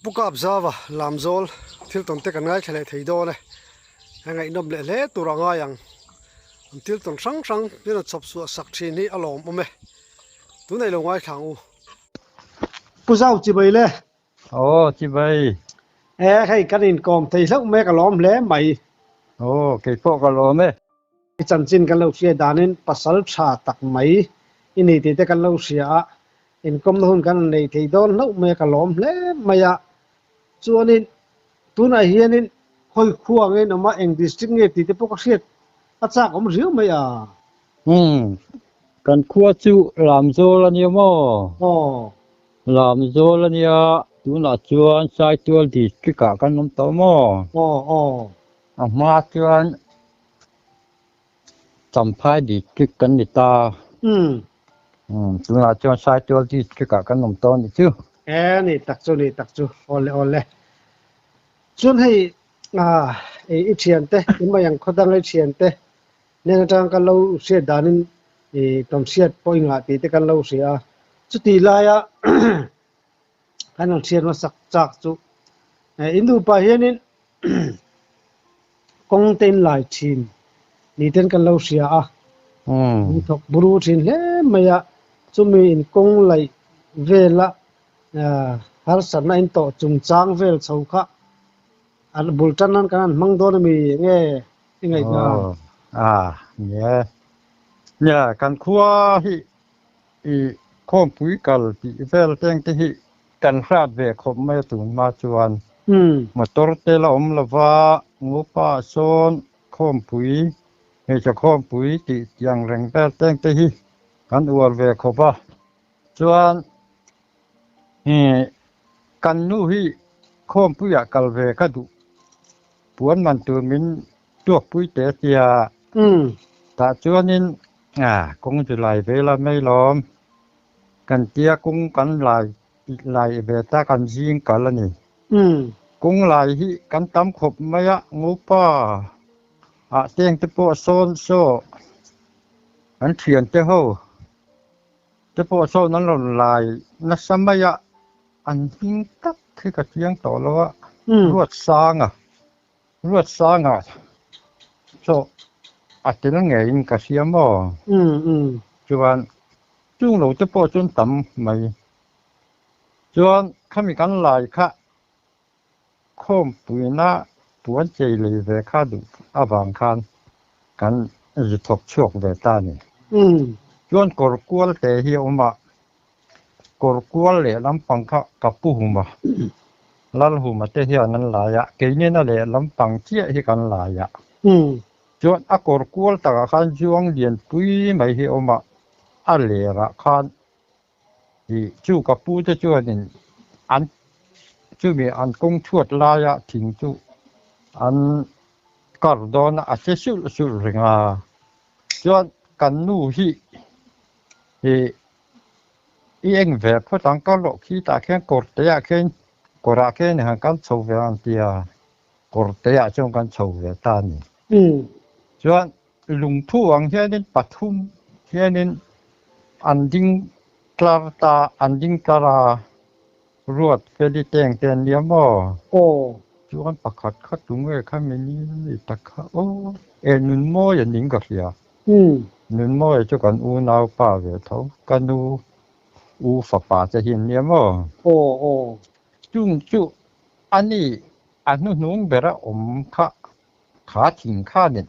Pu Kap Zava Lamzawl thil tawn te kan ngaithla leh thei dawn e. A ngaihnawm leh hle tur a ngai ang. An thil tawn hrang hrang min rawn chhawp chhuah sak thin hi a lawmawm e. Tunah i lo ngaithla ang u. Pu Zau chibai le. Aw chibai. E hei kan inkawm thei hlauh mai a ka lawm hle mai. Aw keipawh ka lawm e. I chanchin kan lo hriat danin pasal tha tak mai i nei tih te kan lo hria a, inkawmna hun kan nei thei dawn hlauh mai a, ka lawm hle mai a. Chuanin tunah hianin khawi khua nge in awm a, eng district nge tih te pawh ka hriat a chak awm riau mai a. Umm, kan khua chu Lamzawl a nia maw? Aw. Lamzawl a nia, tunah chuan Saitual district ah kan awm tawh maw? Aw, aw. A hma chuan Champhai district kan ni ta. Umm. Umm, tunah chuan Saitual district ah kan awm tawh a ni chu. E, ni tak chu, ni tak chu. Awle, awle. Chuan hei, ah, i i thiante, i mai ang khaw dang i thiante nen atang kan lo hriat danin i tawmhriat pawh i ngah tih te kan lo hria a. Chutih laia kan rawn hriat hmasak chak chu in nupa hianin kawng te in lai thin ni ten kan lo hria a, an thawk buru thin hle mai a, chumi in kawng laih vela harsatna in tawh chungchang vel chho kha an bul tan nan kan han hmang dawn ami enge i ngaihna? Aw, nia, nia kan khua hi I khawmpui kal tih vel teng te hi kan hrat ve khawp mai a tun hma chuan motor te la awm lova Ngopa ah sawn khawmpui hmeichhe khawmpui tih tiang reng vel teng te hi kan uar ve khawp a chuan kan nu hi khawmpui ah kal ve ka duh puan man tur min tuakpui teh tia tah chuanin kawng chu lai ve la mai lawm kan tia kawng kan lai lai ve ta kan zing kal a ni kawng lai hi kan tam khawp mai a ngopa ah teng te pawh sawn saw an thian te ho te pawh sawn an rawn lai nasa mai a an hming tak hi ka chiang tawh lo a Ruatsanga. Ruatsanga chu a tel ngeiin ka hria maw? Chuan chung lo te pawh chuan tam mai. Chuan khami kan lai kha khawmpuina puan chei lei ve kha duh avang khan kan zu thawk chhuak ve ta a ni. Chuan kawr kual te hi a awm a, Kawr kual leh lampang kha ka pu hum a, Lal huma te hian an lai a, keinena leh lampang chiah hi kan lai a. Chuan a kawr kual takah khan zuang lian pui mai hi a awm a, a lerah khan ih chu ka pu te chuanin an chumi an kawng chhuat laia thing chu an kar dawn a, a che sulh sulh reng a. Chuan kan nu hi Ih, i eng ve phawt ang ka lawh khi tah khian kawr te ah khian kawr ah khian han kal chho ve ang tia kawr te ah chuan kan chho ve ta a ni. Chuan lungthu ang hianin pathum hianin an ding tlar ta an ding tlar a ruat feli teng te an nia maw? Chuan pakhat kha tunge kha mini ni tak kha aw e nunmawi a ning ka hria. Nunmawi chu kan unau pa ve tho, ka nu u fapa che hi an nia maw? Aw aw. Chung chu a ni a hnuhnung bera awm kha kha thing khanin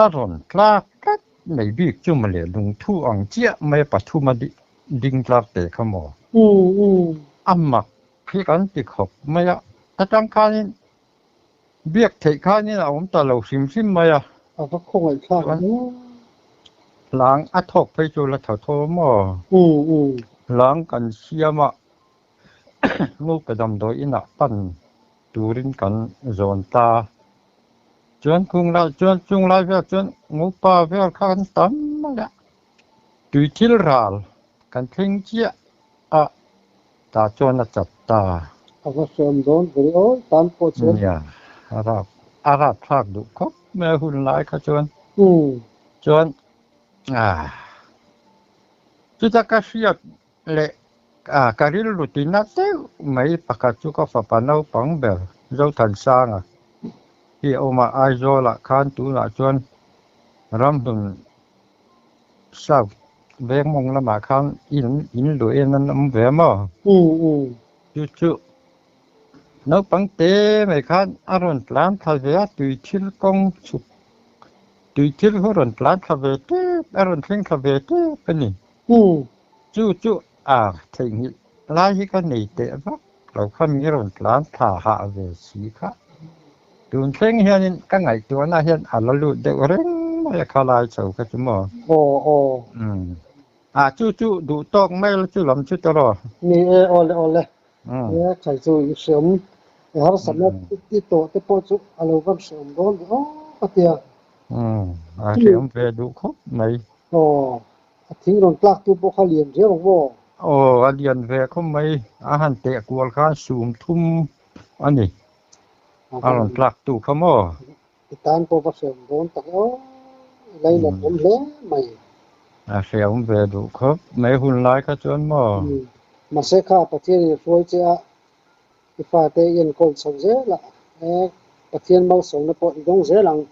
a rawn tlak tlat mai bik chu mawle lungthu ang chiah mai pathum a ding tlar te kha maw? A mak hi kan ti khawp mai a, atang khanin Biak theih khanin a awm ta lo hrim hrim mai a. A va khawngaih thlak hle. Hlang a thawk phei chu la tha tho maw? Hlang kan siam a, Ngopa damdawi inah pan turin kan zawn ta. Chuan khung lai chuan chung lai vel chuan Ngopa vel kha kan tam mai a, tui thil ral kan thleng chiah a. Tah chuan a chat ta. A va hriam dawn ve aw, tan pawh chuan. Nia, a rap, a rap thlak duh khawp mai a hun lai kha chuan. Chuan, ah, chuta ka hriat leh A, ka rilru tina deuh mai pakhat chu ka fapa naupang ber Zothansanga hi a awm a, Aizawlah khan tunah chuan ramhlun South Vengmawng lamah khan in in luah in an awm ve a maw? Chu chu naupang te mai khan a rawn tlan thla ve a, tui thil kawng chhuk tui thil hu rawn tlan thla ve tep a rawn thleng thla ve tep a ni. Chu chu a theihnghilh lai hi ka nei teh vak lo kha mi rawn tlan thla hah ve si kha. Tun thleng hianin ka ngaihtuahna hian a la lut deuh reng mai a kha lai chho kha chu maw? Aw aw. Umm. A chu chu duh tawk mai la chu lam chu tawh. Ni e, awle awle. E khai chu i hreawm i harsatna i tawh te pawh chu a lo van hreawm dawn ve aw ka tia. Umm a hreawm ve duh khawp mai. Aw a thing rawn tlak tu pawh kha lian riau ang maw? Aw a lian ve khawp mai a han teh kual khan sum thum a ni. A rawn tlak tu kha maw? I tan pawh va hreawm dawn tak e aw, i lainat awm hle mai. A hreawm ve duh khawp mai hun lai kha chuan maw? Mahse kha Pathianin a hruai che a, i fate i enkawl chho zel a, Pathian malsawmna pawh i dawng zel ang.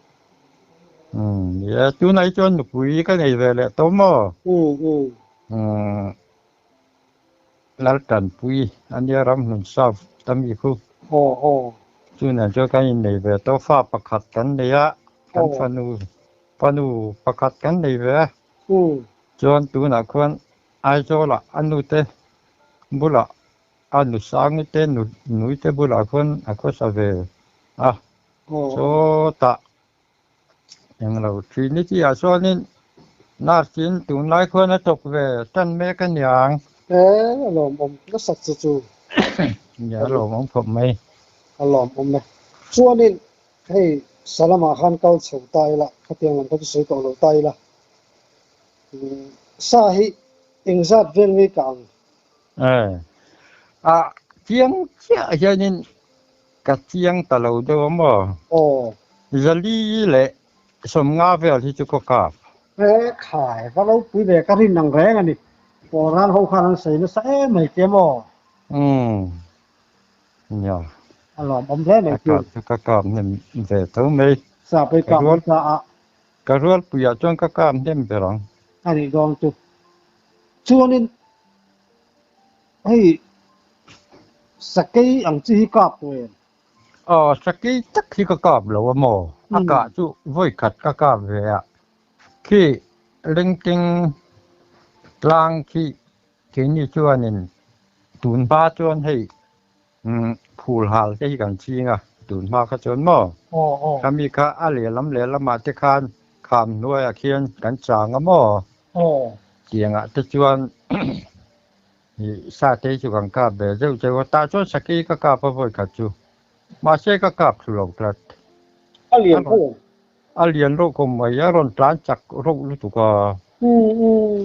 Nia, tunah hi chuan nupui ka nei ve leh tawh maw? Laltanpui a nia Ramhlun South ta mi khu. Aw aw. Chunah chuan kan innei ve tawh fa pakhat kan nei a, kan fanu fanu pakhat kan nei ve a. Chuan tunah khuan Aizawlah a nute bulah a nusangi te nui te bulah khuan a khawsa ve a. Sawtah Englo Trinity ah chuanin nurse in tunlai khuan a thawk ve tan mek a niang. E a lawmawm nasat chu chu. Nia a lawmawm khawp mai. A lawmawm e. Chuanin hei Salamah khan kal chho ta ila khatiang lam kha chu sawi tawh lo ta ila. Sa hi engzat vel ngei ka ang? E a chiang chiah hianin Ka chiang ta lo deuh a maw? Aw. Zali leh sawmnga vel hi chu ka kap. E khai, va lo pui ve ka rin ang reng a ni. Pawlral ho khan an sawi nasa em mai che maw? Umm. Nia. A lawmawm hle mai chu. Ka kap chu ka kap hnem ve tho mai. Sa pawh i kap nasa a. Ka rualpuiah chuan ka kap hnem ber ang. A nih dawn chu. Chuanin Hei sakei ang chi hi kap tawh em? Aw, sakei tak hi ka kap lo a maw? A kah chu vawi khat ka kap ve a. Khi lengteng tlang khi keini chuanin tun hma chuan hei phul hal te hi kan ching a, tun hma kha chuan maw? Khami kha a lehlam lehlamah te khan kham hnuaiah khian kan chang a maw? Tiangah te chuan Ih, sa te chu kan kap ve zeuh zeuh a, tah chuan sakei ka kap a vawi khat chu. Mahse ka kap thlu lo tlat. A lian kha lo. A lian reuh khawp mai, a rawn tlan chak reuh lutuk a.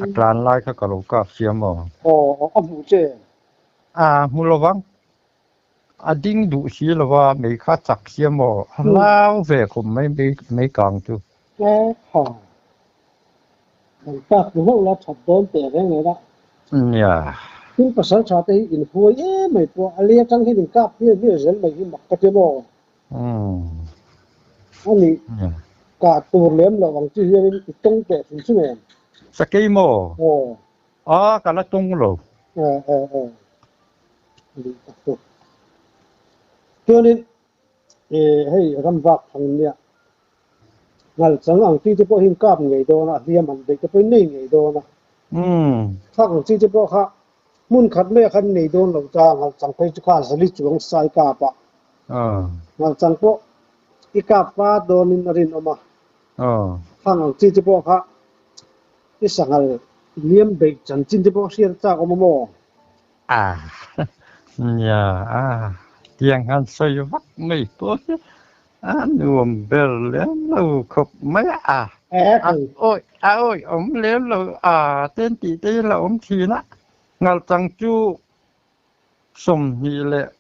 A tlan lai kha ka lo kap siam aw. Aw, a hmuh che em? A hmu lo vang. A ding duh si lo va, mei kha chak siam aw. A hlau ve khawp mai mei kang chu. E ha. Kan kak ni hlauh la that dawn teh reng reng a. Nia. Thil pasal tha te hi in huai em mai pawh a lei atang hian in kap hmiah hmiah zel mai hi mak ka ti maw? A nih kah tur lem loh ang chi hianin i tawng teh hrim hrim em? Sakei maw? Aw. A ka la tawng lo. Aw aw aw. A nih tak chu. Chuanin hei ramvak thang nia Ngal chang ang chi te pawh hi kap ngei dawn a, hliam han beih te pawhin nei ngei dawn a. Khak ang chi te pawh kha hmun khat mai khan nei dawn lo ta, ngal chang phei chu kha zali chuang sai kap a. Ngal chang pawh i kap va dawnin a rinawm a. Khak ang chi te pawh kha i sanghal hliam beih chanchin te pawh hriat a chak awm a maw? A nia a, tiang han sawi vak mai pawh hi A nuam ber lem lo khawp mai a, a awih a awih awm lem lo a ten tih te hi la awm thin a, ngalchang chu 25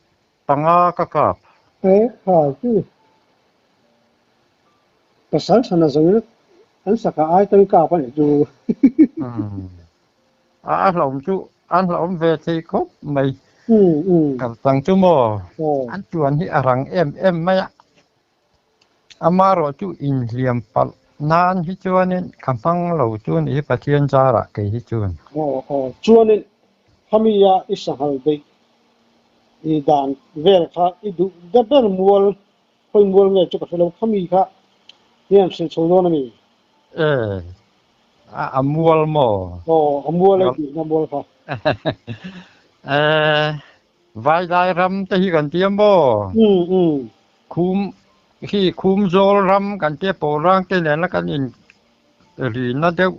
ka kap. E ha chu pasal thana zawng in an saka ai tang kap a nih chu. A hlawm chu. an hlauhawm ve thei khawp mai. Kal chang chu maw an tuan hi a rang em em mai a, amaherawh chu inhliam palh nan hi chuanin ka hmang lo chu a nih hi Pathian zarah kei hi chuan. Aw aw chuanin khami a i sanghal beih i dan vel kha i duh da ber mual khawi mual nge chu ka hre lo khami kha hian hrilh chho dawn a mi? E a a mual maw? Aw a mual a i tihna mual kha. E Vailai ram te hi kan tia maw? Khum hi khum zawl ram kan tia pawhrang te nena kan in rina deuh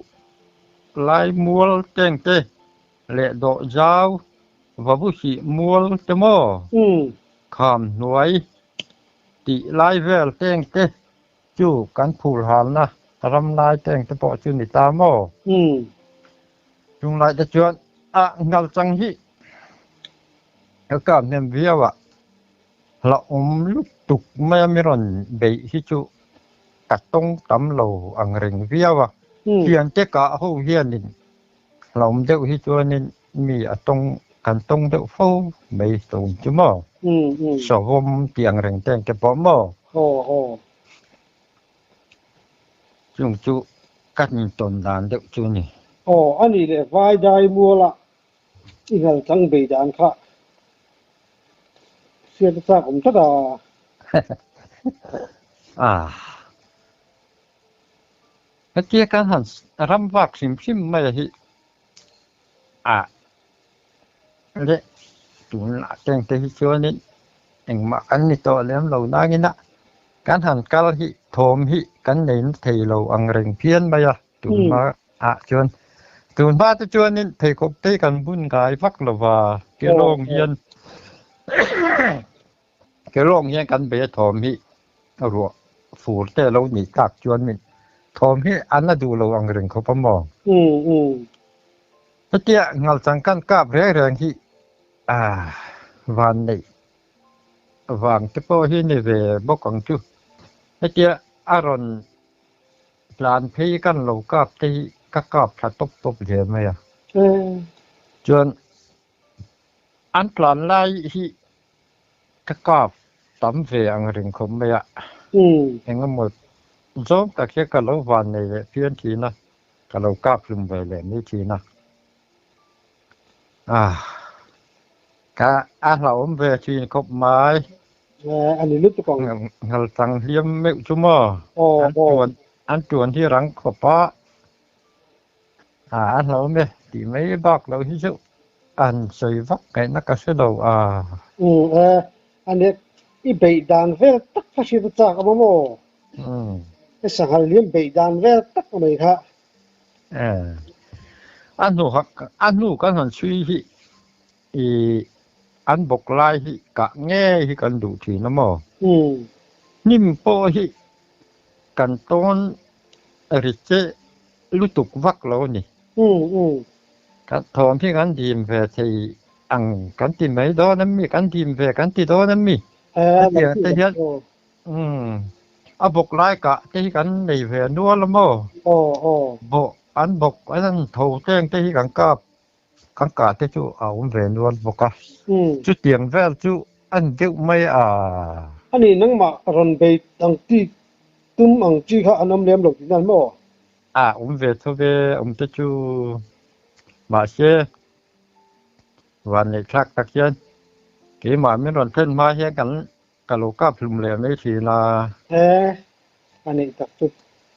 lai mual teng te leh dawh zau vavuhih mual te maw? Kham hnuai tih lai vel teng te chu kan phur halna ram lai teng te pawh chu ni ta maw? Chung lai te chuan a ngal chang hi ka kap hnem viau a, hlauhawm lutuk mai a mi rawn beih hi chu ka tawng tam lo ang reng viau a, thiante kah ho hianin hlauhawm deuh hi chuanin mi a tawng kan tawng deuh fo mai tawng chu maw? Sawhawm tih ang reng te ang te pawh maw? Chung chu ka intawn dan deuh chu a ni. Aw, a nih leh vai dai muala i ngal chang bei dan kha hriat a chak awm tlat a. Ah. Hetia kan han ram vak hrim hrim mai a hi a leh tunah tengte hi chuanin engmah kan ni tawh lem lo nangin a kan han kal hi thawm hi kan nei na thei lo ang reng phian mai a tunhma ah chuan tunhma te chuanin pheikhawk te hi kan bun ngai vak lo va kelawng hian kelawng hian kan bei a thawm hi ruah fur te a lo nih tak chuan min thawm hi an la duh lo ang reng khawp a maw? Hetia ngalchang kan kap reng reng hi van neih vang te pawh hi ni ve bawk ang chu. Hetia a rawn tlan phei kan lo kap te hi ka kap thla tawp tawp hle mai a. Chuan an tlan lai hi Ka kap tam ve ang reng khawp mai a, engemaw zawng tak hian ka lo van nei leh phian thin a, ka lo kap hlum ve leh mai thin a. Ah, ka a hlauhawm ve thin khawp mai. A ni lutuk ang. Ngal chang hliam meuh chu maw? An tuan an tuan hi rang khawp a. A a hlauhawm e tih mai bak loh hi chu an sawi vak ngaihna ka hre lo a. Umm e, a nek i beih dan vel tak kha hriat a chak awm a maw? I sanghal liam beih dan vel tak mai kha. E, a hnu a hnu kan han chhui hi i an bawk lai hi kah ngei hi kan duh thin a maw? Hnim pawh hi kan tawn ri che lutuk vak lo a ni. Kan thawm hi kan dim ve thei ang kan ti mai dawn a mi, kan dim ve kan ti dawn a mi. Hetiang te hian a bawk lai kah te hi kan nei ve nual a maw? Bawh an bawk an han tho teng te hi kan kap kan kah te chu a awm ve nual bawk a. Chutiang vel chu a ni deuh mai a. A ni nangmah rawn bei ang tih tum ang chi kha an awm lem lo tih nan maw? A awm ve tho ve awm te chu mahse vanneih thlak tak hian keimah min rawn thlen hma hian kan ka lo kap hlum leh mai thin a. E a neih tak chu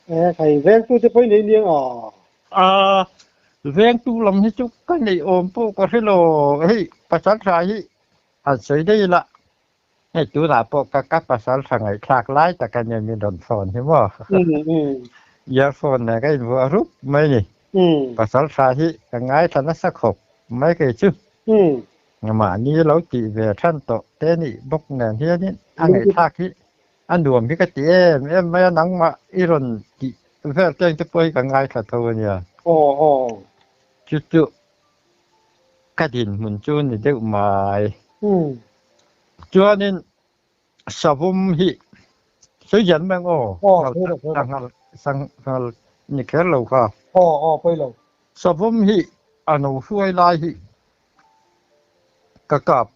e khai vengtu te pawh i nei niang a. A vengtu lam hi chu ka neih awm pawh ka hre lo hei pasal tha hi han sawi daih ila hei tunah pawh ka ka pasal tha ngaihthlak lai tak a nia min rawn phone hi maw earphone nen ka invuah rup mai ni pasal tha hi ka ngaithla nasa khawp mai kei chu mahni lo tih ve than tawh te nih bawk nen hianin a ngaihthlak hi a nuam hi ka ti em em mai a nangmah i rawn tih vel te ang te pawh hi ka ngaithla tho a nia chu chu ka dinhmun chu ni deuh mai. Chuanin savawm hi sawi hian mai ang aw, sanghal sanghal ni kher lo kha. Savawm hi a no hruai lai hi. Ka kap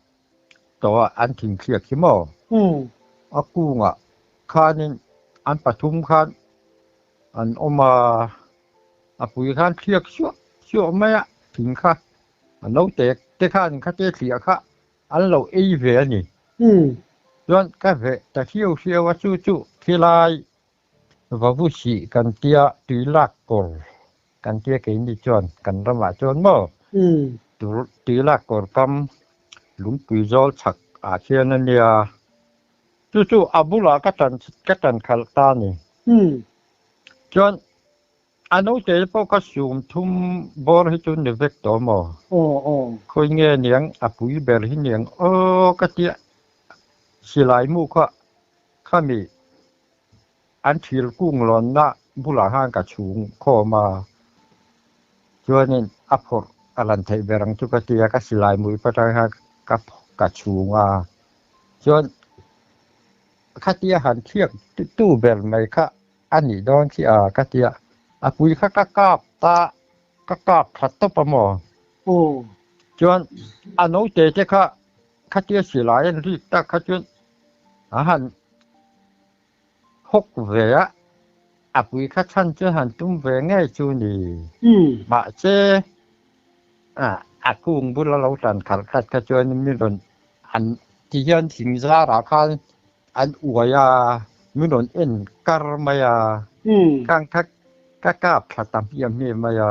tawh a an thingthliak hi maw? A kungah khanin an pathum khan an awm a, a pui khan thliak suah suah mai a, thing kha a naute te khan khate thliah kha an lo ei ve a ni. Chuan ka veh ta hriau hriau a, chu chu thilai Vavu sih kan tia tui lak kawr kan tia keini chuan kan ramah chuan maw tui lak kawr kam lungpui zawl chhak ah khian a nia, chu chu a bulah ka tan ka tan khalh ta a ni. Chuan a naute pawh kha sum thum bawr hi chu ni vek tawh maw? Khawi nge niang a pui ber hi niang aw ka tia silai mu kha khami an thil kung lawnna bulah khan ka chhung khawm a, chuanin a phawrh a lan theih ber ang chu ka ti a, ka silai mui patang khan ka ka chhung a, chuan khatia han thiak tu ber mai kha a nih dawn khi a ka ti a, a pui kha ka kap ta ka kap tha tawp a maw? Chuan a naute te kha khatia silai an rik tak kha chuan a han hawk ve a, a pui kha chhan chu han tum ve ngei chu ni. Mahse, a kung bula lo tan khalh khat kha chuan mi rawn an ti hian thing zarah khan an uai a, min rawn en kar mai a, khang kha ka kap thla ta hmiah hmiah mai a.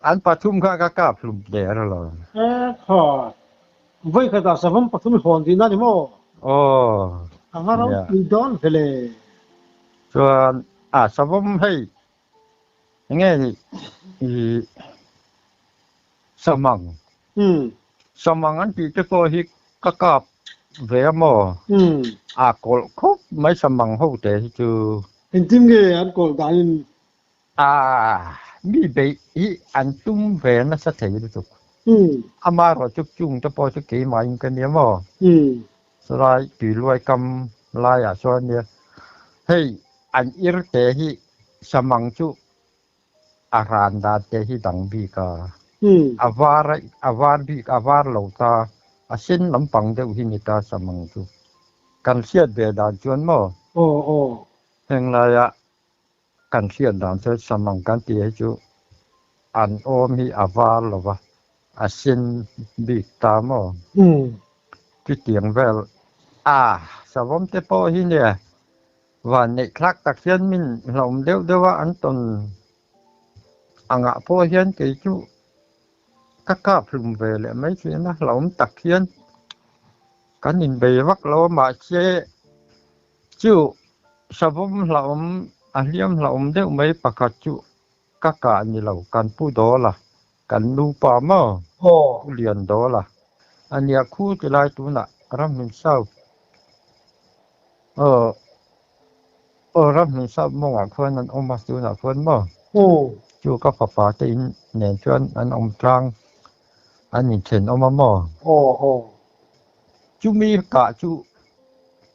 An pathum kha ka kap hlum der lo. Vawi khatah savawm pathum i hawn dih na ni maw? Aw. A va ropui dawn ve le. Chuan a savawm hei enge ni i samang. Samang an tih te pawh hi ka kap ve a maw? A kawlh khawp mai samang ho te hi chu. Engtin nge an kawlh danin? A mi beih hi an tum ve nasa thei lutuk. Amaherawh chu chung te pawh chu keimahin ka nia maw? Chulai tuiluai kam laiah chuan nia hei an ir te hi samang chu a ran dan te hi dang bik a, a var a var bik a var lo ta, a sen lampang deuh hi ni ta samang chu. Kan hriat ve dan chuan maw? Heng laia Kan hriat dan chuan samang kan tih hi chu an awm hi a var lo va, a sen bik ta maw? Chutiang vel a savawm te pawh hi nia van neih thlak tak hian min hlawm deuh deuh a an tawn angah pawh hian kei chu ka kap hlum ve leh mai thin a, hlawm tak hian kan inbei vak lo a mahse Chu savawm hlauhawm a hliam hlauhawm deuh mai pakhat chu ka kah ni lo, kan pu dawl a, kan nupa maw? Pu Lian dawl a, a nia khu ti lai tunah Ramhmun South aw aw Ramhmun South mawngah khuan an awm a tunah khuan maw? Chu ka fapa te in nen chuan an awm tlang an inthenawm a maw? Chumi kah chu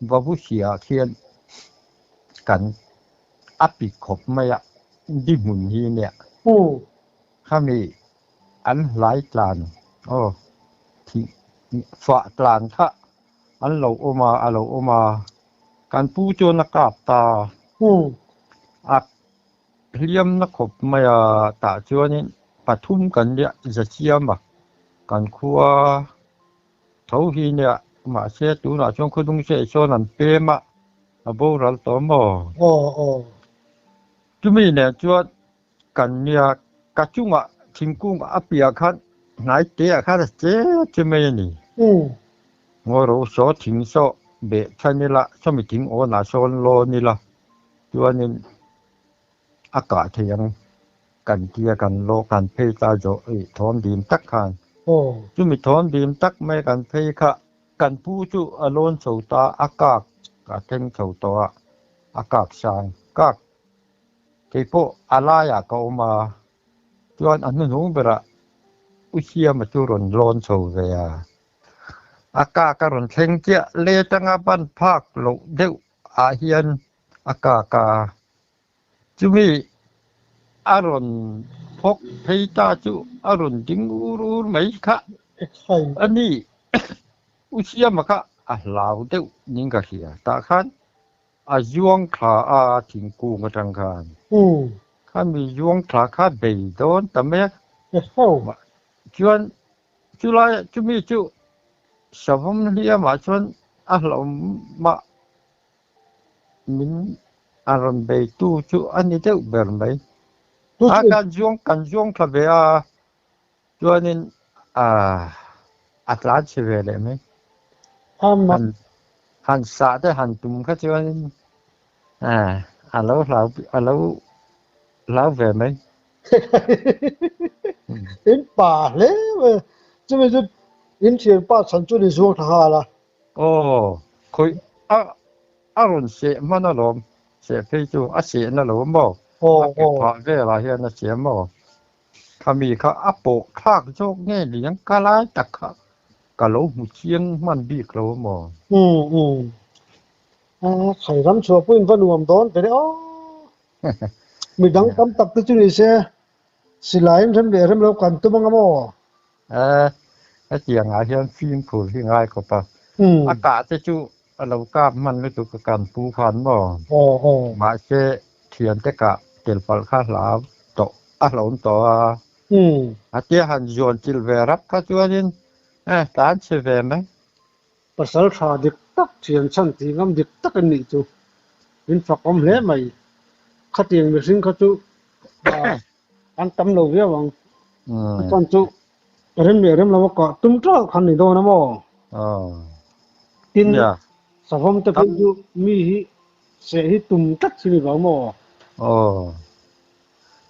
Vavusia khian kan a pi khawp mai a, di hmun hi nia. Khami an hlai tlan aw thih fah tlan kha an lo awm a, a lo awm a, kan pu chuan a kap ta. A hliamna khawp mai a, tah chuanin pathum kan nia za chiam a, kan khua. Tho hi nia, mahse tunah chuan khawdung se sawn an pem a, a boral tawh maw? Aw aw. Chumi nen chuan kan nia, ka chungah thingkung a piah khan hnai te ah khan a che che mai a ni. Ngawi ro saw thing saw beh chhan ila, sawmi thing awnah sawn lawn ila, chuanin a kah thei ang kan tia kan law kan phei ta zawh ih thawm dim tak khan chumi thawm dim tak mai kan phei kha kan pu chu a lawn chho ta a kak a thleng chho tawh a a kak sang kak kei pawh a laiah ka awm a chuan a hnuhnung berah u Siama chu rawn lawn chho ve a a kak a rawn thleng chiah let anga ban phak loh deuh ah hian a kak a. Chumi a rawn phawk phei ta chu a rawn ding ur ur mai kha a ni. U Siama kha a hlau deuh ning ka hria. Tah khan a zuang thla a thingkung atang khan. Khami zuang thla kha bei dawn ta mai a. Chuan chulai chumi chu savawm hliamah chuan a hlauhmah min a rawn beitu chu a ni deuh ber mai. A kan zuang kan zuang thla ve a chuanin a tlan chhe ve leh mai. Han han sah te han tum kha chuanin a lo hlau a lo hlau ve mai. In pa hle mai. Chumi chu in thianpa chhan chu ni zuang tha nghal a. Aw, khawi a a rawn seh hman alawm, seh phei chu a sehna lo maw? A ke phah velah hian a seh maw? Khami kha a pawh thlak zawk nge ni ang ka lai tak kha ka lo hmu chiang hman bik lo maw? Umm umm. A khai ram chhuah pawhin va nuam dawn ve le aw. Midang tam tak te chu ni se silaiin rem leh rem lo kan tum anga maw? Eh, hetiangah hian fimkhur hi ngai khawp a. A kah te chu a lo kap hman lutuk a kan pu khan maw? Mahse, thiante kah tel palh kha hlau tawh a hlawm tawh a. A tia han zuan chilh ve rap kha chuanin eh tlan chhe ve mai. Pasal tha dik tak thian chhan tih ngam dik tak an nih chu min fakawm hle mai. Khatiang mihring kha chu an tam lo viau ang. A chuan chu rem leh rem lo a kah tum teuh khan ni dawn a maw? Tin, savawm te phei chu mi hi seh hi tum tlat si ni vang maw? Aw.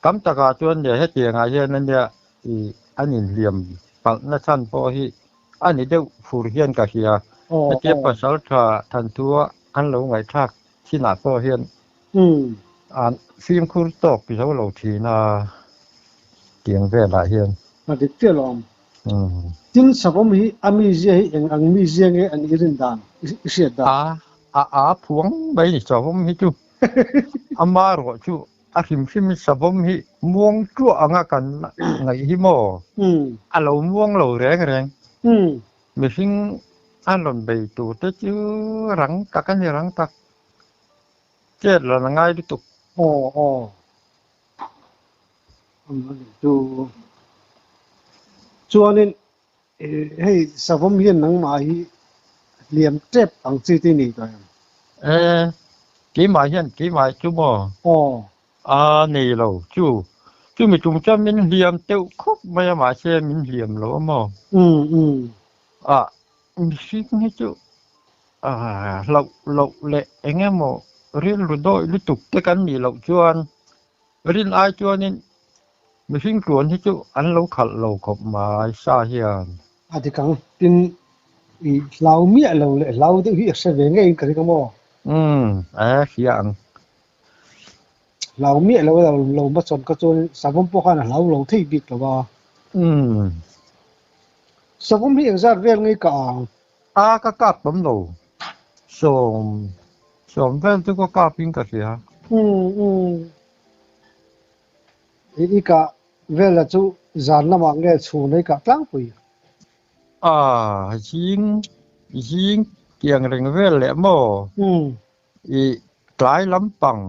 Tam takah chuan nia hetiangah hian ania i an inhliam palhna chhan pawh hi a ni deuh fur hian ka hria. Hetia pasal tha thanthua an lo ngaihthlak thinah pawh hian an fimkhur tawk zo lo thin a tiang velah hian. A dik chiah lo ang. Tin savawm hi a mizia hi eng ang mizia nge an i rin dan, i hriat dan? A a a phuang mai ni savawm hi chu. Ama erawh chu a hrim hrim in savawm hi muang tuah anga kan ngaih hi maw? A lo muang lo reng reng. Mihring an rawn bei tur te chu rang tak a ni rang tak. Chet lan a ngai lutuk. Aw aw. Chu chuanin hei savawm hian nangmah hi hliam tep ang chi te nei tawh em? E, keimah hian keimah chu maw? Aw. A nei lo chu. Chumi tum chuan min hliam teuh khawp mai a mahse min hliam lo a maw? Um um. A mihring hi chu hlauh loh leh eng emaw rilru dawi lutuk te kan nih loh chuan rin ai chuanin mihring tluan hi chu an lo khalh lo khawp mai sa hian. A dik ang, tin i hlau miah lo leh hlau deuh hi a hre ve ngei in ka ring a maw? Umm, a hria ang. Hlau miah lo lo lo hmachhawn kha chuan savawm pawh khan a hlau lo thei bik lo a. Umm. Savawm hi engzat vel ngei ka ang? A ka kap tam lo. Sawm sawm vel chu ka kap in ka hria. Umm umm. I i kah vel la chu zan lamah nge chhun a i kah tlangpui? A zing zing tiang reng vel leh maw? Umm. I tlai lampang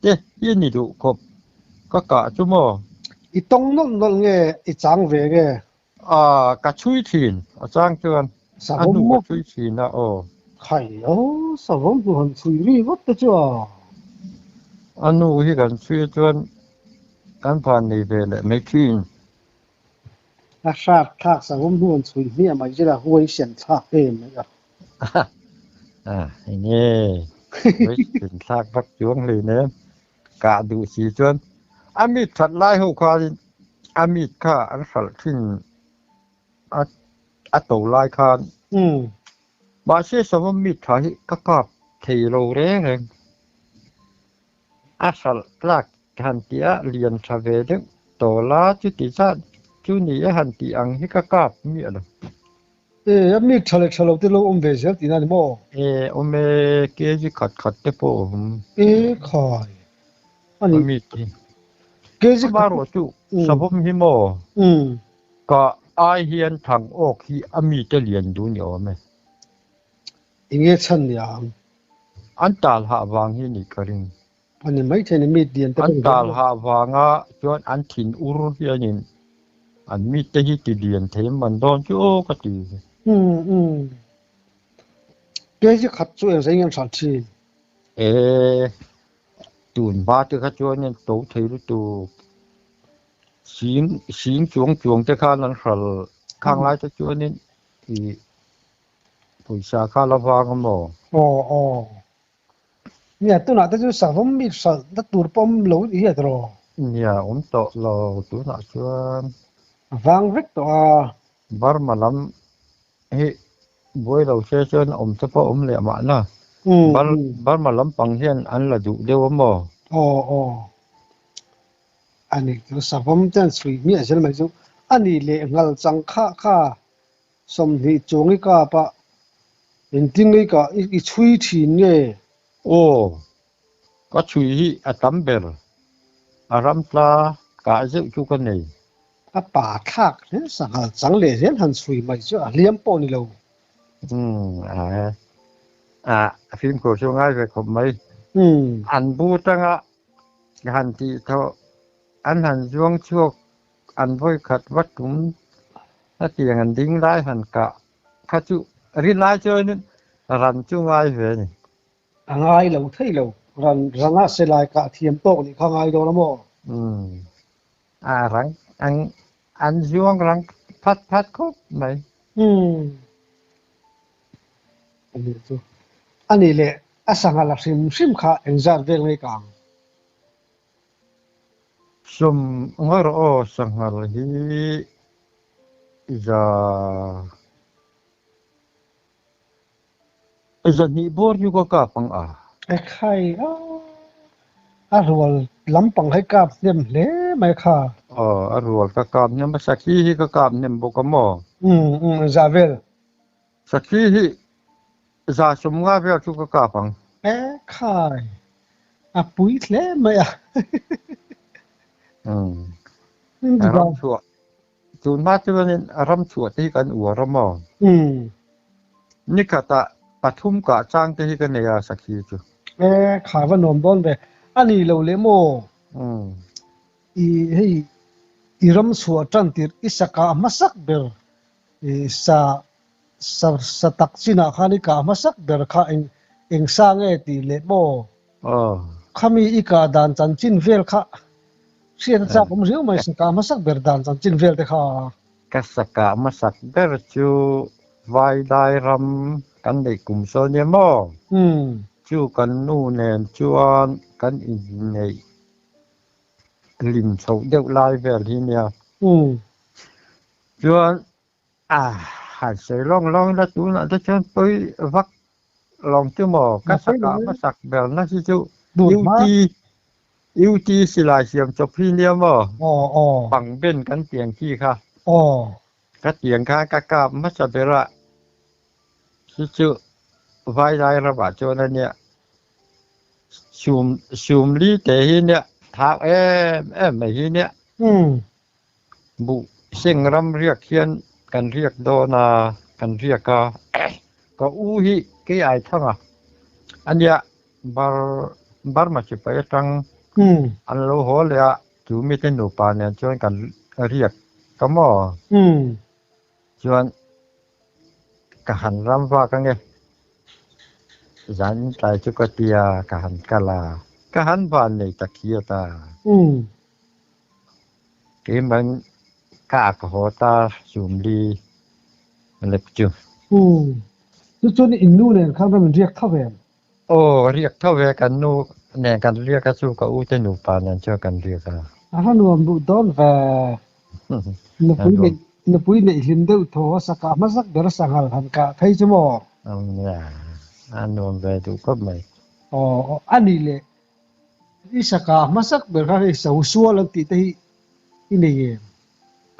te hi a ni duh khawp ka kah chu maw? I tawng nawlh nawlh nge i chang ve nge? A ka chhui thin a chang chuan a hnu ka chhui thin a aw. Khai aw savawm hnu han chhui ri ngawt te chu a. A nu hi kan chhui chuan kan van nei ve leh mai thin. A hrat thlak savawm hnu han chhui hmiah mai zela huai sian thlak em mai a. A enge huai sian thlak vak chuang hlei nen kah duh si chuan a mit that lai ho khanin a mit kha an hralh thin a a to lai khan mahse savawm mit tha hi ka kap thei lo reng reng a hralh tlak han tih a lian tha ve deuh tawh la chuti zat chu ni e han tih ang hi ka kap miah lo. E, a mi tha leh tha lo te lo awm ve zel tihna a ni maw? E, awm e, kg khat khat te pawh a awm. E khai, a ni. A mi te. Kg Ama khat erawh chu um savawm hi maw um ka ai hian thang awk hi a mite lian duh ni awm e. Enge chhan ni ang? An tal hah vang hi nih ka ring. A ni maithei ni mi lian te An pawh ni tal dawn. hah vanga chuan an thin ur hianin an mite hi ti lian thei man dawn chu aw ka ti. Um um. Kg khat chu engzah in an hralh thin? E tun hma te kha chuan an to thei lutuk. Sing sing chuang chuang te khan an hral khang lai te chuanin i pawisa kha la vang a maw? Aw aw. Nia tunah te chu savawm mi hralh na tur pawh awm lo i hiat rawh. Nia awm tawh lo tunah chuan. A vang vek tawh a. Burma lam hi buai lo se chuan awm te pawh awm leh mahna. Bur Burma lampang hian an la duh deuh a maw? Aw aw. A ni chu savawm te an chhui hmiah zel mai chu. A ni leh nghal chang kha kha 20 chuang i kap a, engtin nge ka i chhui thin nge? Aw, ka chhui hi a tam ber, a ram tla kah zeuh chu ka nei. A pa thlak hle sanghal chang leh zel han chhui mai chu a hliam pawh ni lo. Umm, a fimkhur chu ngai ve khawp mai. An bu tanga han tih thawh an han zuang chhuak An vawi khat va tum hetiang an ding lai han kah kha chu rin lai chuanin ran chu ngai ve a ni. A ngai lo thei lo, ran ranga silai kah thiam tawk nih kha ngai dawn a maw? Umm, a rang an an zuang rang phat phat khawp mai. Umm, a nih chu. A nih leh a sangha la hrim hrim kha engzat vel ngei ka ang? Sum ngawi rawh aw sanghal hi za zahnih bawr chu ka kap ang a. Ekhai a a rual lampang hi kap hnem hle mai kha. Aw a rual ka kap hnem a sakhi hi ka kap hnem bawk a maw? Umm umm za vel. Sakhi hi za 50 vel chu ka kap ang. Ekhai A pui hle mai a. Umm. Ram chhuah. Tun hma chuanin ram chhuah te hi kan uar a maw? Umm. Nikhatah pathum kah chang te hi ka nei a sakhi chu. E, kha va nuam dawn ve. A ni lo leh maw? Umm. I hei i ram chhuah tan tirh i saka hmasak ber i sa Sa sa tak chinah khan i kah hmasak ber kha eng eng sa nge tih leh maw? Aw. Khami i kah dan chanchin vel kha hriat a chak awm riau mai sa kah hmasak ber dan chanchin vel te kha. Ka sa kah hmasak ber chu Vaidai ram kan neih kum sawn nia maw? Umm. Chu kan nu nen chuan kan inneih hlim chhoh deuh lai vel hi nia. Umm. Chuan A han sawi lawng lawng ila tunah te chuan pawi vak lawng chu maw ka sakah hmasak ber na hi chu UT UT silai siam chawp hi nia maw pang ben kan tiang khi kha ka tiang khan ka kap hmasa ber a chu chu Vailai ramah chuan a nia sum sum li te hi nia thau em em mai hi nia. Buh seng ram riak hian kan riak dawn a, kan riak a, ka u hi kei ai thang a, ania Bar Burma sipai atang an lo haw leh a, chu mite nupa nen chuan kan riak ta maw? Chuan ka han ram vak ange, zan tlai chu ka tia ka han kal a, ka han van nei ta khiat a. Keiman ka ak haw ta Zumli lek chu. Umm. Chu chuan in nu nen khan ram in riak tho ve em? Aw, riak tho ve, kan nu nen kan riak a chu ka u te nupa nen chuan kan riak a. A va nuam duh dawn ve. Nupui neih nupui neih hlim deuh thaw a saka hmasak ber sanghal han kah phei chu maw? Nia, a nuam ve duh khawp mai. Aw, a nih leh I saka hmasak ber kha hei sahu sual an tih te hi i nei em?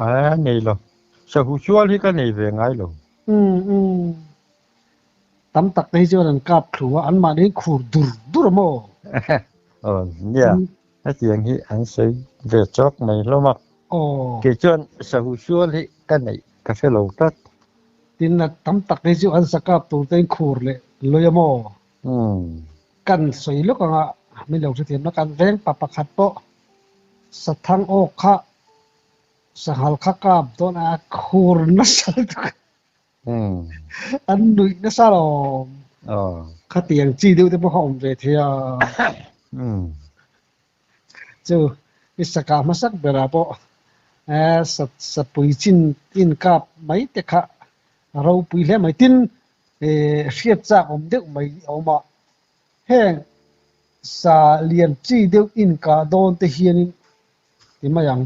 A nei lo. Sahu sual hi ka nei ve ngai lo. Umm umm. Tam tak te hi chuan an kap thlu a, anmahni hi khur dur dur a maw? Aw nia, hetiang hi an sawi. ve chawk mai hlawm a. Aw. Kei chuan sahu sual hi ka neih ka hre lo tlat. Tin, a tam tak hi chu an sakap tur te in khur leh lui a maw? Kan sawi lawk anga min lo hrethiam na kan veng pa pakhat pawh sathang awk kha sanghal kha kap dawn a khur nasa lutuk a. An nuih nasa lawm. Khatiang chi deuh te pawh kha awm ve thei a. Chu i saka hmasak berah pawh sapui chin inkap mai te kha a ropui hle mai. Tin, hriat chak awm deuh mai a awm a, heng sa lian chi deuh inkah dawn te hianin ti mai ang.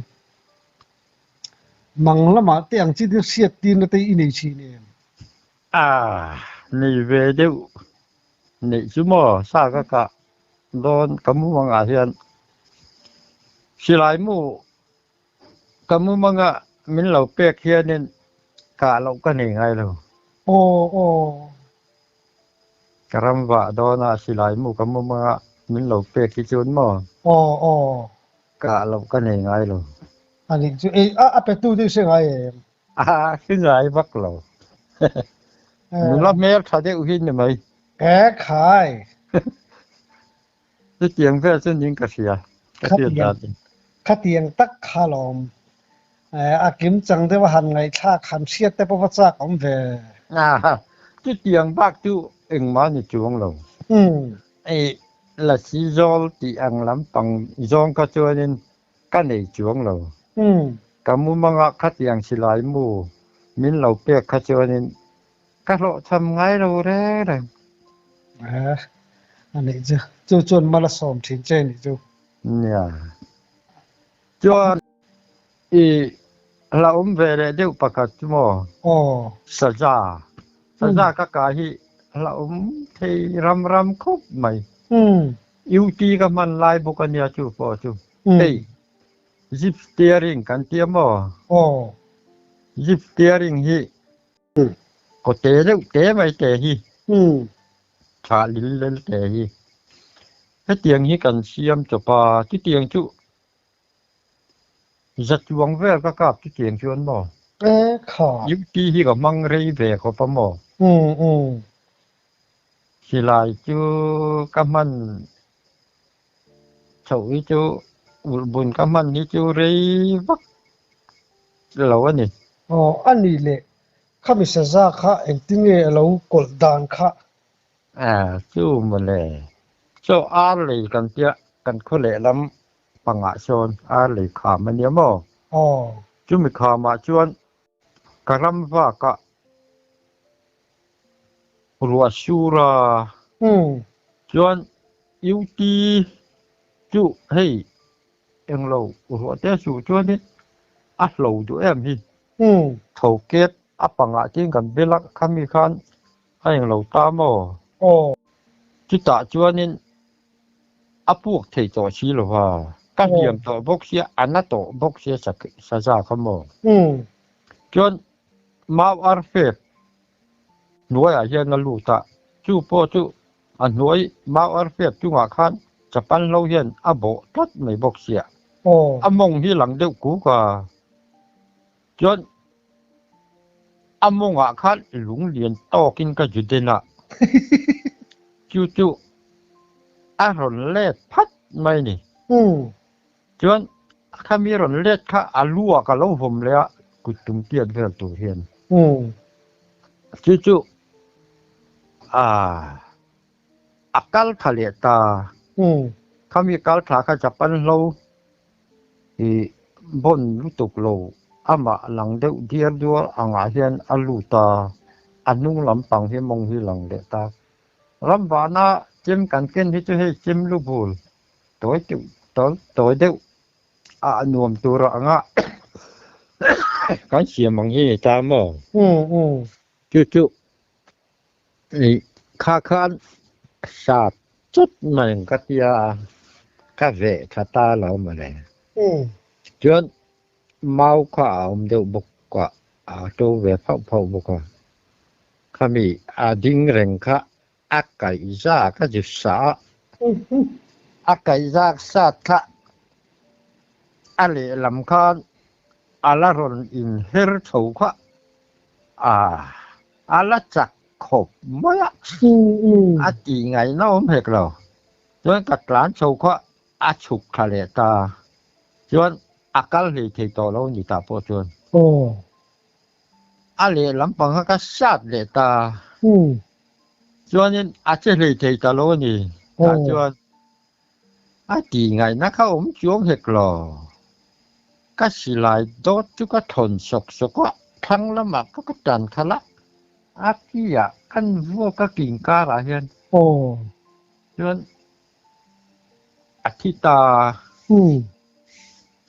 Mang lamah te ang chi te hriat tirna te i nei thin em? A nei ve deuh neih chu maw sa ka kah dawn ka mumangah hian silai mu ka mumanga min lo pek hianin kah loh ka nei ngai lo. Aw aw. Ka ram vah dawna silai mu ka mumanga min lo pek hi chuan maw. Aw aw. Kah loh ka nei ngai lo. A nih chu ei a a petu te i hre ngai em? A hre ngai vak lo. Nula hmel tha deuh hi ni mai. E khai. Chutiang vel chu ning ka hria. Ka hriat dan in. Khatiang tak kha lawm. A kim chang deuh a han ngaihthlak han hriat te pawh va chak awm ve. Chutiang bak chu engmah ni chuang lo. Ei lasi zawl tih ang lampang zawng kha chuanin ka nei chuang lo. Ka mumanga khatiang silai mu min lo pek kha chuanin ka hlawhchham ngai lo reng reng. A nih chu. Chu chuan mal a sawm thin che nih chu. Nia. Chuan i hlauhawm ve leh deuh pakhat chu maw? Aw. Saza. Saza ka kah hi hlauhawm thei ram ram khawp mai. UT ka hman lai bawk a nia chu pawh chu. Hei zip steering kan tia maw? Aw. Zip steering hi kaw te deuh te mai te hi. Thlah lil lel te hi. Hetiang hi kan siam chawp a, chutiang chu Za chuang vel ka kap chu tiang chuan maw? E kha. UT hi ka hmang rei ve khawp a maw? Um um. Silai chu ka hman chhoh hi chu ulhbun ka hman hi chu rei vak lo a ni. Aw a ni le, khami saza kha engtin nge a lo kawlh dan kha? A chu mawle, chaw ar lei kan tia kan khaw lehlam pangah sawn ar lei kham a nia maw? Aw. Chumi khamah chuan ka ram vakah ruah sur a. Umm. Chuan UT chu hei englo ruah te suh chuanin a hlo duh em hi. Umm. Tho kep a pangah tin kan bel a, khami khan a englo ta maw? Aw. Chutah chuanin a puak thei tawh si lo va, ka hliam tawh bawk sia, a na tawh bawk sia saza kha maw? Chuan mau ar fek hnuaiah hian a lut a, chu pawh chu a hnuai mau ar fek chungah khan chapan hlo hian a bawh tlat mai bawk sia, a mawng hi lang deuh kuk a, chuan a mawngah khan lung lian tawkin ka zu den a, chu chu a rawn let phat mai ni. Chuan khami rawn let kha a lu ah ka lo vawm leh a, kut tum piat vel tur hian. Chu chu a kal tha leh ta. Khami kal tha kha Japan hlo i bawn lutuk lo amah lang deuh diar duar angah hian a lut a, a hnung lampang hi mawng hi lang leh ta. Ram vahna chem kan ken hi chu hei chem lu bul tawi deuh tawi deuh a nuam tur anga kan siam ang hi ni ta maw? Chu chu kha khan sat chut mai ang ka tia a, ka veh tha ta lo mawle. Chuan mau kha a awm deuh bawk a, a to ve phauh phauh bawk a. Khami a ding reng kha a kaihza ka zu sa a, a kaihza sat kha A lehlam khan a la rawn inher chho kha a, a la chak khawp mai a, a tih ngaihna awm hek lo. Chuan ka tlan chho kha a chhuk thla leh ta. Chuan a kal hlei thei tawh lo ni tah pawh chuan. A lehlam pang kha ka sat leh ta. Chuanin a che hlei thei ta lo a ni tah chuan. A tih ngaihna kha awm chuang hek lo. Ka silai dawt chu ka thawn sawk sawk a, thlang lamah ka ka tan khalh a, a kiah kan vuak a king karah hian chuan a thi ta.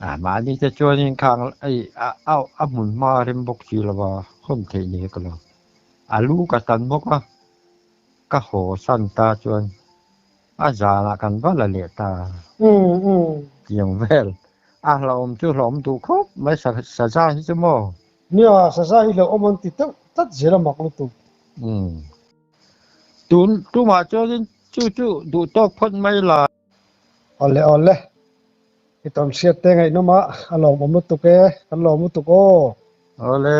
A mahni te chuanin khang a a hmun hma rem bawk si lo va, hawn theih ni hek lo. A lu ka tan bawk a, ka haw san ta chuan A zanah kan va la leh ta. Tiang vel a hlauhawm chu hlauhawm duh khawp mai saza hi chu maw? Nia, saza hi hlauhawm an ti deuh tlat zel a mak lutuk. Umm. Tun tumah chuanin chu chu duh tawk phawt mai la. Awle awle. I tawn hriat te ngaihnawm a, a lawmawm lutuk e, kan lawm lutuk aw. Awle.